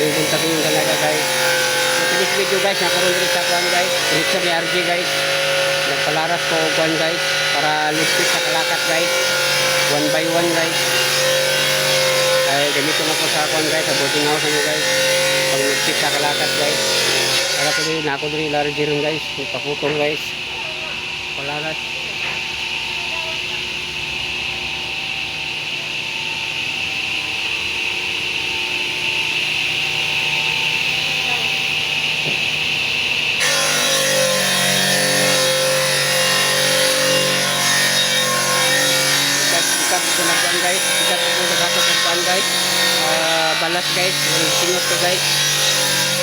Mayong buntag yung talaga, guys. So finish video, guys, nakaroon diri sa kuan, guys. Picture ni RJ, guys. Nagpalaras ko og kuan, guys, para ligpit sa kalakat, guys. One by one, guys. Ay gamiton ako sa kuan, guys, sa boarding house ano, guys. Pag ligpit sa kalakat, guys. Para ko diri na ako diri RJ ron, guys. Nagpaputol, guys. Palaras. Ikat, ikat ko na kuan, guys. Ikat ko na ko kuan, guys. Ah, balas, guys. Unang singot ko, guys.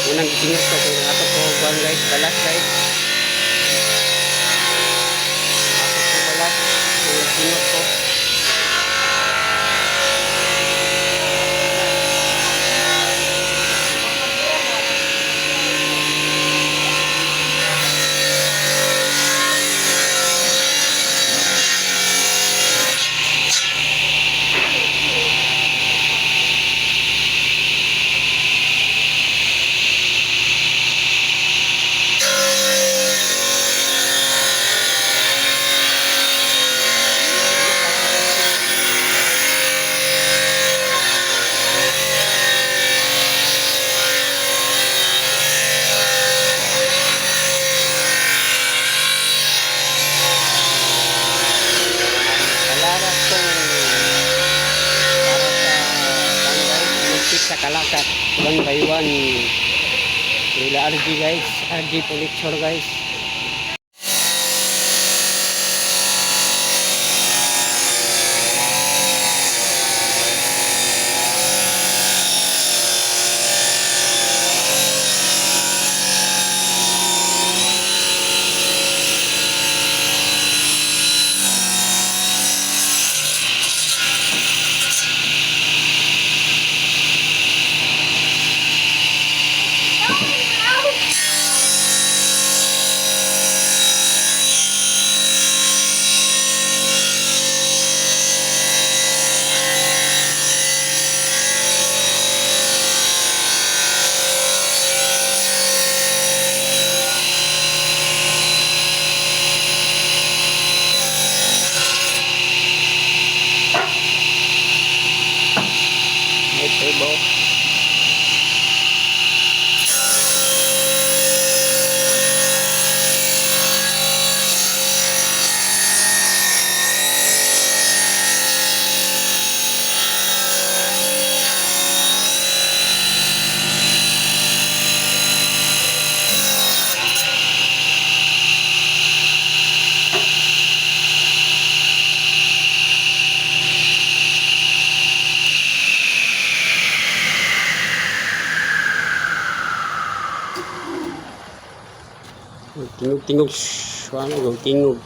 Unang singot ko kay ato ko kuan, guys, balas, guys. Ato ko balas. Unang singot ko. Palaras ko para sa kuan, guys, ligpit sa kalakat. One by one. Nila RG, guys. RG Politsor, guys. May tubo. Tingog tingog. Shhh, wala go tingog.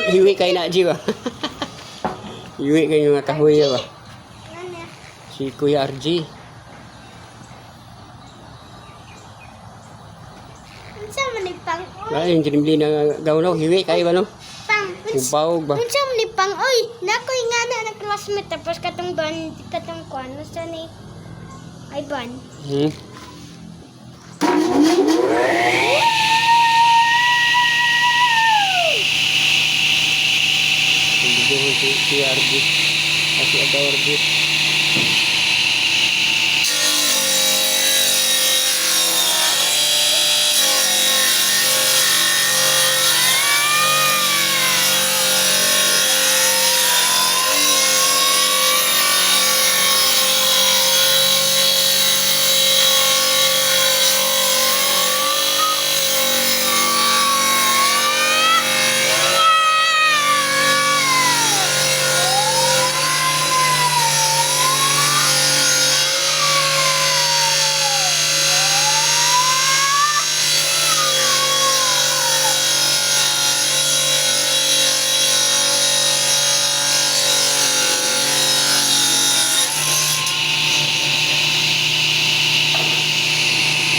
Hiwi kay na ji ba? Hiwi kay nga kahoy ba? Ano? Si Kuya RJ. Unsa man ni pang oy? Ay, yung trimli na gaw no, hiwi kay ba no? Pang. Ubawog ba? Unsa man ni pang oy? Nakoy nga na na classmate tapos katong ban katong kuan unsa ni ay ban. Hindi si Kuya RJ. Ah, si Agaw RJ.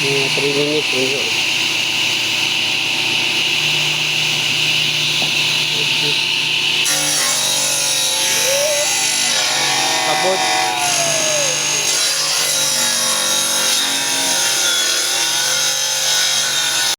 Mga 3 minutes. Yun. Kabot.